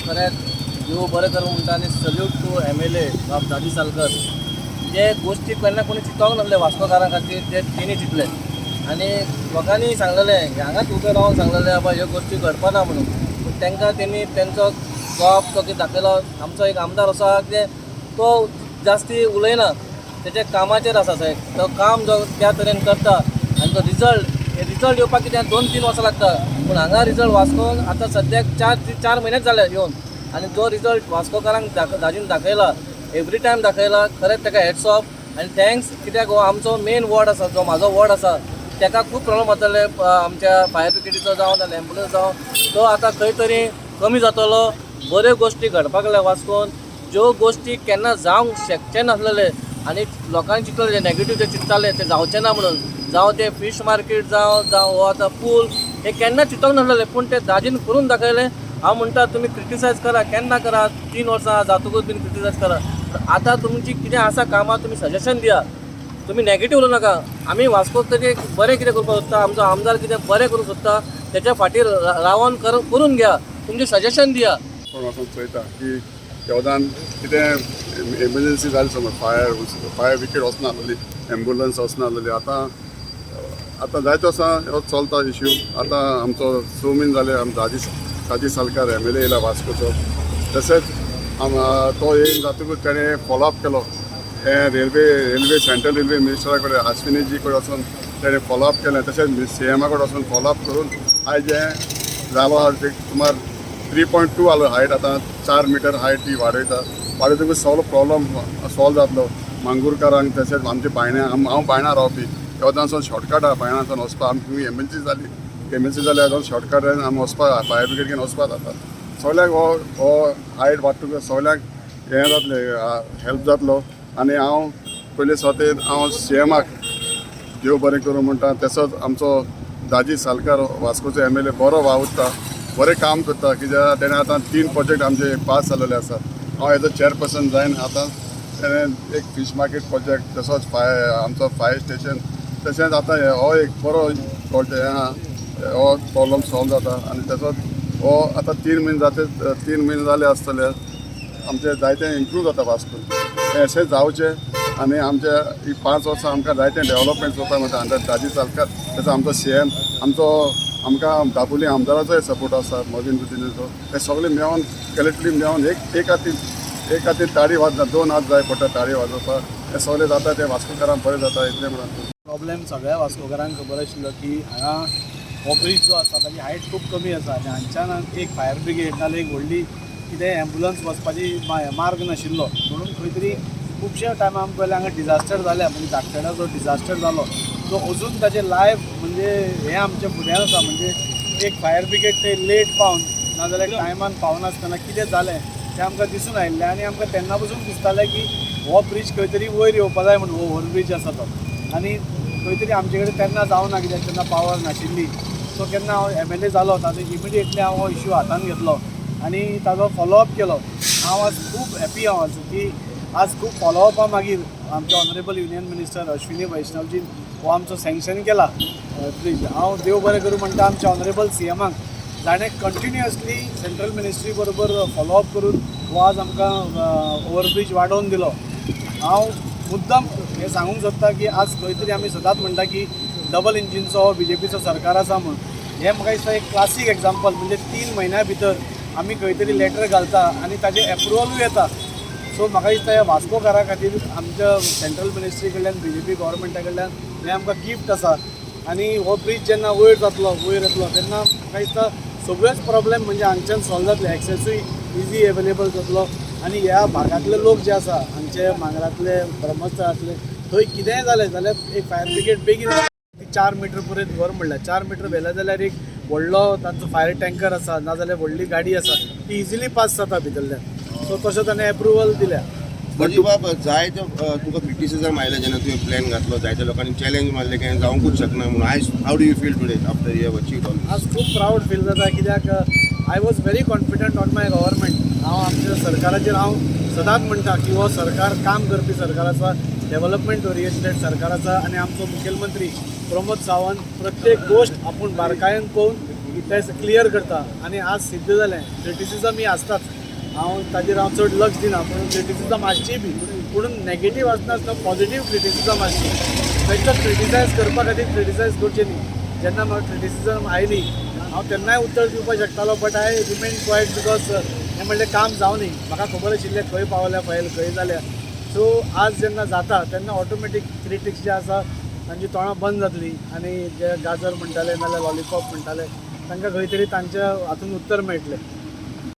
खरेंच देव बरें करूं म्हणटा आनी सल्यूट टू एमएलए बाब दाजी सालकर. जे गोश्टी केन्ना कोणी चिंतोंक नासले वास्कोकारां खातीर, ते तेणी चिंतले आनी लोकांनी सांगलेलें, हांगाच उबें रावन सांगलेलें, बाबा ह्यो गोश्टी घडपा ना म्हणून. पूण तांकां तेणी तेंचो जॉब तो कितें दाखयलो. आमचो एक आमदार असो आहा की तो जास्ती उलयना, तेच्या कामाचेर आसा सायब. तो काम जो त्या तरेन करता आनी तो रिजल्ट, हे रिजल्ट येवपाक कितें 2-3 वर्सां लागता, पूण हांगा रिजल्ट वास्कोन आतां सद्याक 4 4 म्हयनेच जाले येवन आनी जो रिजल्ट वास्कोकारांक दाजीन दाखयला, एवरी टायम दाखयला, खरेंच ताका हॅट्स ऑफ आनी thanks. कित्याक हो आमचो मेन वॉर्ड आसा, जो म्हाजो वॉर्ड आसा, ताका खूब प्रॉब्लम जाताले आमच्या फायर ब्रिगेडीचो जावं नाल्यार एम्बुलन्स जावं, तो आतां खंय तरी कमी जातलो. बऱ्यो गोश्टी घडपाक लागल्या वास्कोन, ज्यो गोश्टी केन्ना जावंक शकचे नासलेले आनी लोकांनी चिंतलेले, नेगेटीव जे चिंतताले ते जावचे ना म्हणून, जावं ते फीश मार्केट जावं, जावं हो आतां पूल, हे केन्ना चिंतोंक नासलेले, पूण ते दाजीन करून दाखयले. हांव म्हणटा, तुमी क्रिटिसायज करा, केन्ना करा, 3 वर्सां जातकूच बीन क्रिटिसायज करा. आतां तुमची कितें आसा कामां, तुमी सजेशन दिया, तुमी नेगेटीव उलोवं नाका. आमी वास्कोक तरी बरें कितें करपाक सोदता, आमचो आमदार कितें बरें करूंक सोदता, तेच्या फाटीर रावन करून घ्या, तुमचें सजेशन दिया. कोण वचोन चोयता की येवदान कितें एमर्जन्सी जाली समज, फायर ब्रिगेड वचनासलेली, एम्बुलन्स वचनासलेली. आतां आतां जायते वर्सां हो चलता इश्यू. आतां आमचो 6 म्हयने जाले, आमचो दाजी सालकार एमएलए येयला वास्कोचो. तशेंच तो येवन जातकूच तेणें फॉलोअप केलो हें रेल्वे सेंट्रल रेल्वे मिनिस्टरा कडेन, अश्विनीजी कडेन वचून तेणें फॉलोअप केलें. तशेंच सीएमा कडेन वचून फॉलोअप करून आयज हें जालो आहा. ते सुमार 3.2 आलो हायट, आतां 4 मिटर हायट ती वाडयता. वाडयतकूच सगलो प्रॉब्लम सॉल्व जातलो मांगूरकारांक, तशेंच आमचे बायणा. हांव बायणा रावपी. येवदानसून शॉर्टकट आहा बायणासान वचपाक. आमकां एमर्जन्सी जाली, एमर्जन्सी जाल्यार शॉर्टकट आमी वचपाक, फायर ब्रिगेड घेवन वचपाक जाता सगळ्याक. हो हो हायट वाडटकूच सगळ्याक हें जातलें, हेल्प जातलो. आनी हांव पयले सुवातेर हांव सीएमाक देव बरें करूं म्हणटा. तसोच आमचो दाजी सालकार वास्कोचो एमएलए बरो वावुरता, बरें काम करता, कित्याक तेणें आतां तीन प्रोजेक्ट आमचे पास जालेले आसात. हांव एज अ चेअरपर्सन जायन आतां तेणें एक फीश मार्केट प्रोजेक्ट, तसोच फायर, आमचो फायर स्टेशन, तशेंच आतां हो एक बरो प्रोजेक्ट हें आहा, हो प्रॉब्लम सॉल्व जाता. आनी तसोच हो आतां 3 म्हयने जाते, 3 म्हयने जाले आसतले, आमचे जायते इम्प्रूव जाता वास्कोन. हें अशें जावचें आनी आमच्या ही 5 वर्सां आमकां जायते डेव्हलपमेंट जावपाक मेळटा अंडर दाजी सालकार. तसो आमचो सीएम, आमचो, आमकां दाबोली आमदाराचोय सपोर्ट आसा, मॉविन गुदिन्होचो. हे सगळे मेळोन, कलेक्टिवली मेळोन, एक एक हातीन, एक हातीन ताळी वाजना, दोन हात जाय पडटा ताळी वाजोवपाक. हे सगळें जाता तें वास्कोकारांक बरें जाता इतलें म्हणून. प्रॉब्लेम सगळ्या वास्कोकारांक खबर आशिल्लो की हांगा हो ब्रीज जो आसा ताजी हायट खूब कमी आसा आनी हांगच्यान एक फायर ब्रिगेड नाल्यार एक व्हडली कितें एम्बुलन्स वचपाची मार्ग नाशिल्लो. म्हणून खंय तरी खुबश्या टायमा आमकां पयलीं हांगा डिजास्टर जाल्या, म्हणजे धाकटेडा जो डिजास्टर जालो तो अजून ताजें लायव म्हणजे हें आमच्या फुड्यान आसा. म्हणजे एक फायर ब्रिगेड ते लेट पावन नाजाल्यार टायमान पावनासतना कितें जालें तें आमकां दिसून आयिल्लें. आनी आमकां तेन्ना पसून दिसतालें की हो ब्रीज खंय तरी वयर येवपा जाय म्हणून, हो ओवर ब्रीज आसा तो. आनी खंय तरी आमचे कडेन तेन्ना जावना, कित्याक तेन्ना पावर नाशिल्ली. सो केन्ना हांव एमएलए जालो ताजो इमिडिएटली हांव हो इश्यू हातान घेतलो आनी ताजो फॉलोअप केलो. हांव आज खूब हॅपी हांव आज की आज खूब फॉलोअपा मागीर आमचे ऑनरेबल युनियन मिनिस्टर अश्विनी वैष्णवजीन हो आमचो सँक्शन केला ब्रीज. हांव देव बरें करूं म्हणटा आमच्या ऑनरेबल सीएमाक, जाणें कंटिन्युअसली सेंट्रल मिनिस्ट्री बरोबर फॉलोअप करून हो आज आमकां ओवरब्रीज वाडोवन दिलो. हांव मुद्दम हें सांगूंक सोदता की आज खंय तरी आमी सदांच म्हणटा की डबल इंजिनचो बीजेपीचो सरकार आसा म्हूण, हें म्हाका दिसता एक क्लासीक एग्जाम्पल. म्हणजे 3 म्हयन्या भितर आमी खंय तरी लेटर घालता आनी ताजें एप्रुवलूय येता. सो म्हाका दिसता ह्या वास्कोकारा खातीर आमच्या सेंट्रल मिनिस्ट्री कडल्यान, बीजेपी गव्हर्मेंटा कडल्यान हें आमकां गिफ्ट आसा. आनी हो ब्रीज जेन्ना वयर जातलो, वयर येतलो, तेन्ना म्हाका दिसता सगळेच प्रॉब्लेम म्हणजे हांगच्यान सॉल्व जातले, एक्सेसूय इजी एवेलेबल जातलो. आनी ह्या भागांतले लोक जे आसा, हांगचे मांगरांतले, ब्रह्मस्थळांतले, थंय कितेंय जालें जाल्यार एक फायर ब्रिगेड बेगीन 4 मिटर पर्यंत व्हर म्हणल्यार, 4 मिटर व्हेलें जाल्यार एक व्हडलो तांचो फायर टँकर आसा नाजाल्यार व्हडली गाडी आसा, ती इजिली पास जाता भितरल्यान. सो तशें ताणें एप्रुवल दिल्या. बाब, जायते तुका क्रिटिसिजम आयलें जेन्ना तुवें प्लॅन घातलो, जायत्या लोकांनी चॅलेंज मारलें की जावंकूच शकना म्हणून. आयज how do you feel today after you have achieved all? आज खूब प्रावड फील जाता, कित्याक I was very confident on my government. हांव आमच्या सरकाराचेर हांव सदांच म्हणटा की हो सरकार काम करपी सरकार आसा, डेव्हलपमेंट ओरिएंटेड सरकार आसा. आनी आमचो मुखेलमंत्री प्रमोद सावंत प्रत्येक गोश्ट आपूण बारकायेन पळोवन ते क्लियर करता आनी आज सिद्ध जालें. क्रिटिसिजम ही आसताच, हांव ताजेर हांव चड लक्ष दिना, पूण क्रिटिसिजम आसची बी, पूण नेगेटीव आसनासतना पॉझिटीव क्रिटिसिजम आसची. तांकां क्रिटिसायज करपा खातीर क्रिटिसायज करचें न्ही. जेन्ना म्हाका क्रिटिसिजम आयली, हांव तेन्नाय उत्तर दिवपाक शकतालो, but I remain quiet because हें म्हणलें काम जावं न्ही. म्हाका खबर आशिल्लें खंय पावल्या फायल, खंय जाल्या. सो आज जेन्ना जाता तेन्ना ऑटोमॅटीक क्रिटिक्स जे आसा तांची तोंडां बंद जातली आनी जे गाजर म्हणटाले नाल्यार लॉलीपॉप म्हणटाले तांकां खंय तरी तांच्या हातून उत्तर मेळटलें.